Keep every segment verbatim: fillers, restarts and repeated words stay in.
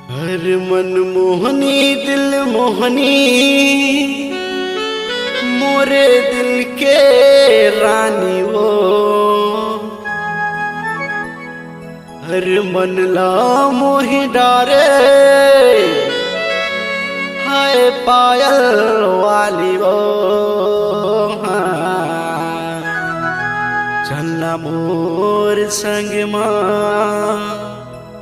हर मन मोहनी दिल मोहनी, मोरे दिल के रानी वो। हर मन ला मोहि डारे, हाय पायल वाली वो। हाँ। चलना मोर संग मा,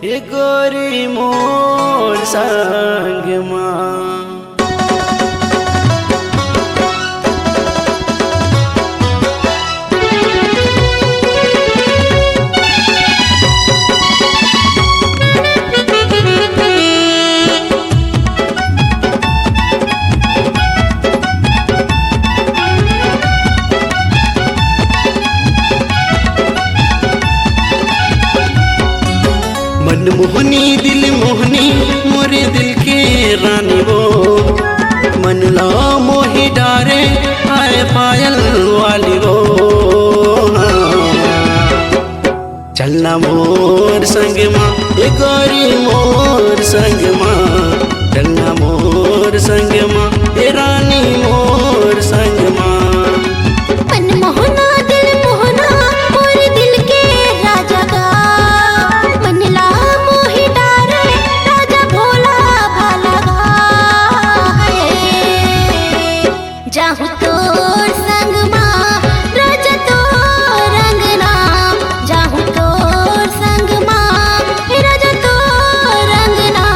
ए गोरी मोर संग मा। मन मोहनी दिल मोहनी, मोरे दिल के रानी वो। मन ला मोहि डारे, आए पायल वाली वो। चलना मोर संग मा, ए गोरी मोर संग मा। चलना मोर संग मा, ए रानी मोर संग मा। मन मोहना दिल मोहना, मोर दिल के राजा गा। मन ला मोहि डारे, राजा भोला भाला गा। हे। जाहूं तोर संग मा, राजा तोर अंगना। जाहूं तोर संग मा, राजा तोर अंगना।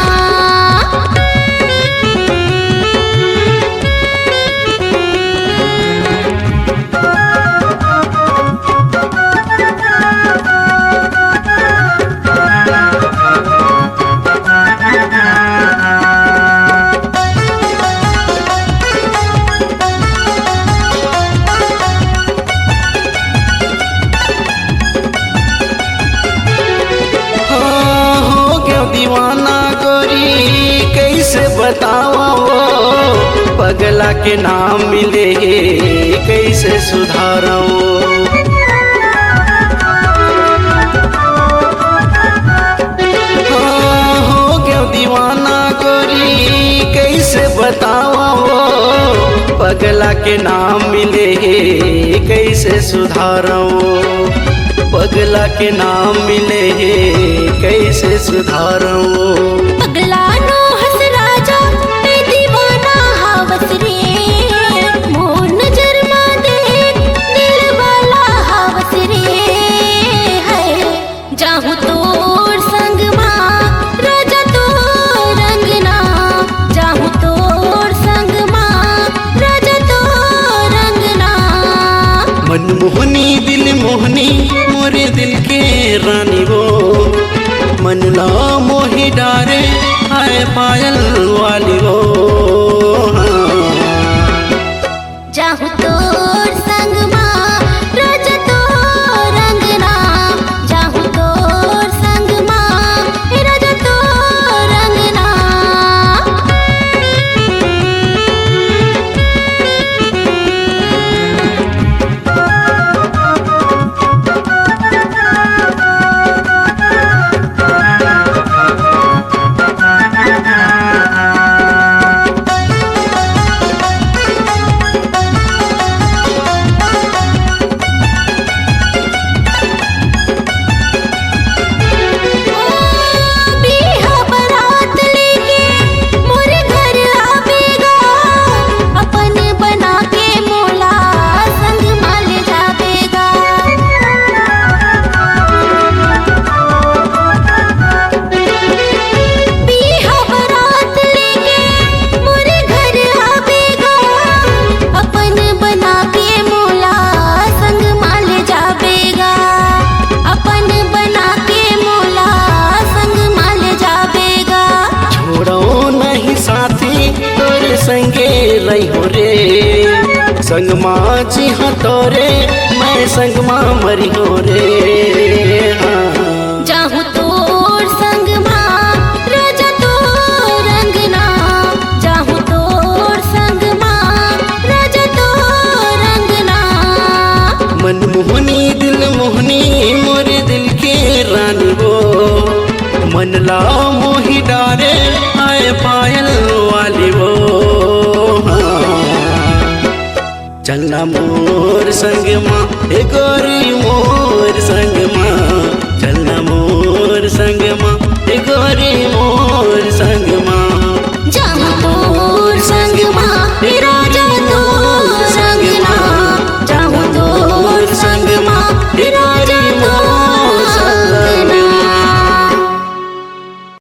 हाँ, हो गया दीवाना गोरी, कैसे बतावा वो, पगला के नाम मिले, कैसे सुधारा वो। हाँ, हो गया दीवाना गोरी, कैसे बतावा वो, पगला के नाम मिले, कैसे सुधारा वो। पगला के नाम मिले हे, कैसे सुधारव? पगला नो हस राजा, ए दीवाना हावस रे। मोर नजर मा देख, दिल वाला हावस रे। है, जाहूं तोर संग मा, राजा तोर अंगना। जाहूं तोर संग मा, राजा तोर अंगना। मन मोहनी दिल मोहनी, मोरे दिल के रानी वो। मन ला मोहि डारे, हाय पायल वाली वो। हाँ। जाहूं तोर संग मा, राजा तोर अंगना। जाहूं तोर संग मा, राजा तोर अंगना। बिहा बरात लेके मोर घर आबे गा, अपन बना के मोला संग मा ले जाबे गा। बिहा बरात लेके मोर घर आबे गा, अपन बना के मोला संग मा ले जाबे गा। अपन बना के मोला संग मा ले जाबे गा। छोड़व नहीं साथी, तोर संगे रहिहूं रे। संग मा जीहूं तोरे, मैं संग मा मरिहूं रे। हाँ। जाहूं तोर संग मा, राजा तोर अंगना। जाहूं तोर संग मा, राजा तोर अंगना। मन मोहनी दिल मोहनी, मोरे दिल के रानी वो। मन ला मोही डारे आए पायल वाली वो। हाँ। चलना मोर संग मा, हे गोरी मोर